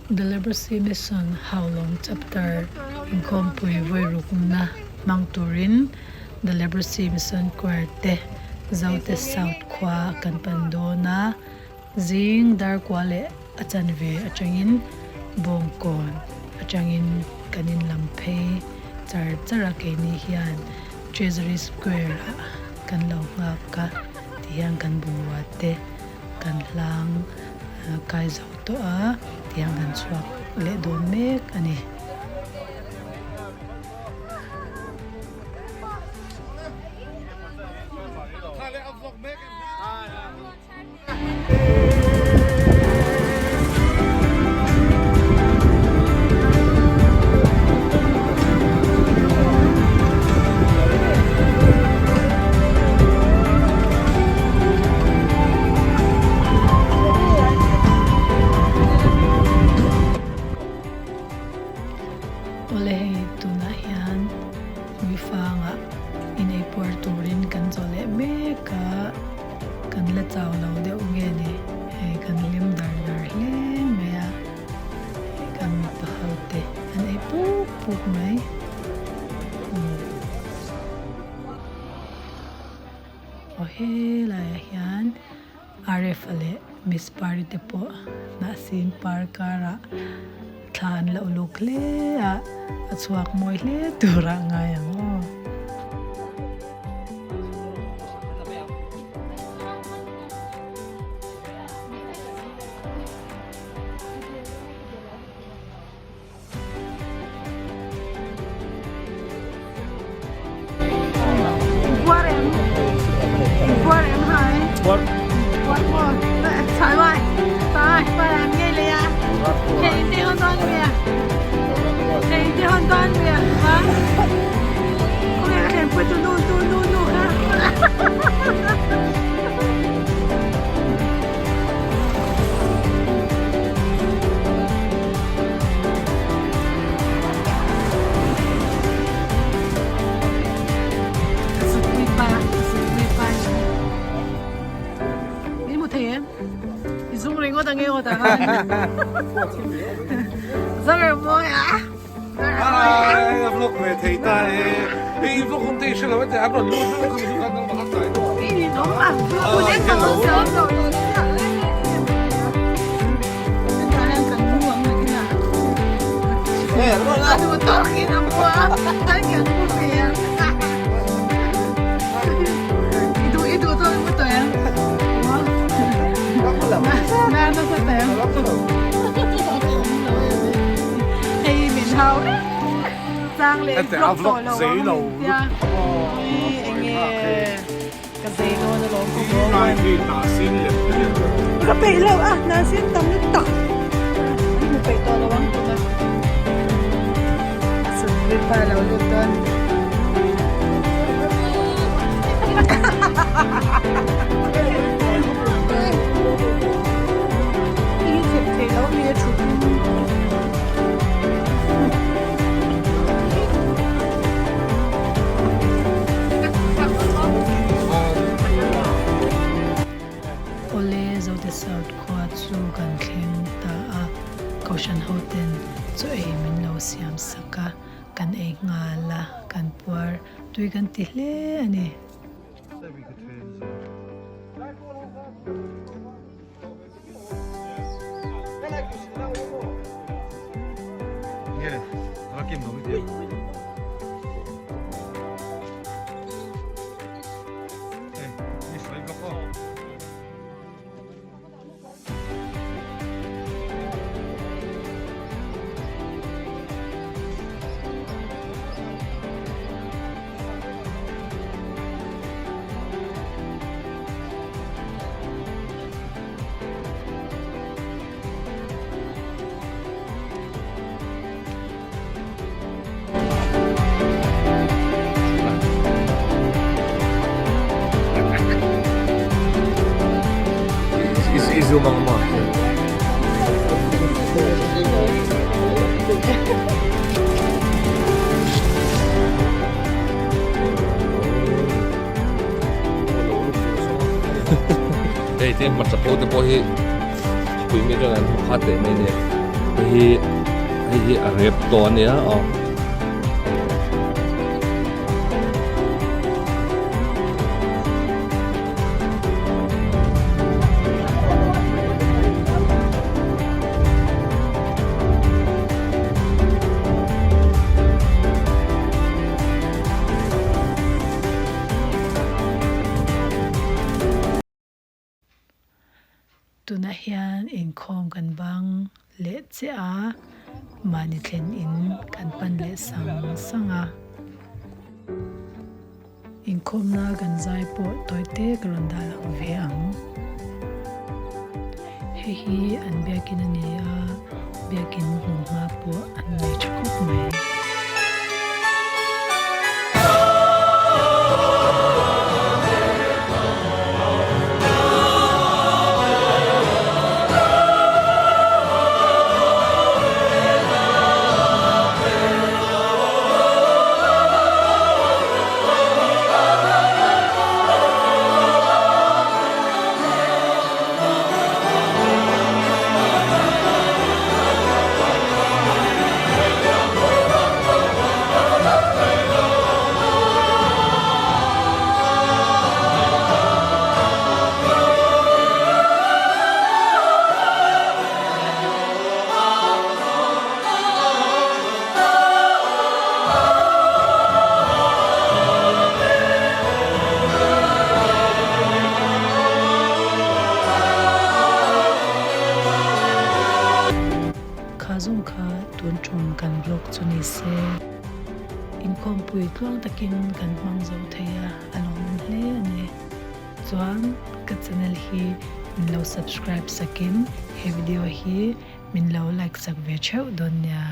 The Leprosy Mission Haulawng Chapter inkhawmpui vawirukna hmang turin The Leprosy Mission Choir te Zote South khua kan pan dawn a, zing darkua leh a chanve atangin Bawngkawn atangin kan inlam phei char char a keini hian Treasury Square ah kan lo nghak a tihian kan bungrua te kan hlang kai zo tawh a tiang kan chhuak leh dawn mek a ni. Awle hei tunah hian hmuifangah inei puar turin kan chaw leh mek a, kan la chau lo deuh nge ni hei kan hlim dar dar hle mai a, hei kan mipa ho te an ei puk puk mai. Aw helaiah hian Aref-a leh Miss Pari te pawh hnahsin par karah thla an lo luk hle a, a chhuak mawi hle turah ngai ang aw. Ka peih lo a hna sin tam lutuk i hmu peih tawh lo ang tuna pa lo lut dawn. Awle Zote South khua chu kan thleng ta a, Kohhran hoten chaw ei min lo siam sak a, kan ei nghal a, kan puar tui kan ti hle a ni. Hei te hmarcha pawh te pawh hi pui mi chuan an hmu khat leh mai nia. Hei hi hei hi a rep tawh a nia aw. Tunah hian inkhawm kan bang leh chiah a, mahni thlen in kan pan leh sang sang a. Inkhawmna kan zai pawh tawi te ka rawn dah lang ve ang. Hei hi an biakin a ni a, biakin hmunhma pawh an nei tha khawp mai. Kha zawng kha tun tum kan vlog chu ni se. Inkhawmpui tluang takin kan hmang zo thei a, a lawmawm hle a ni. Chuan ka channel hi min lo subscribe sakin he video hi min lo like sak ve theuh dawn nia.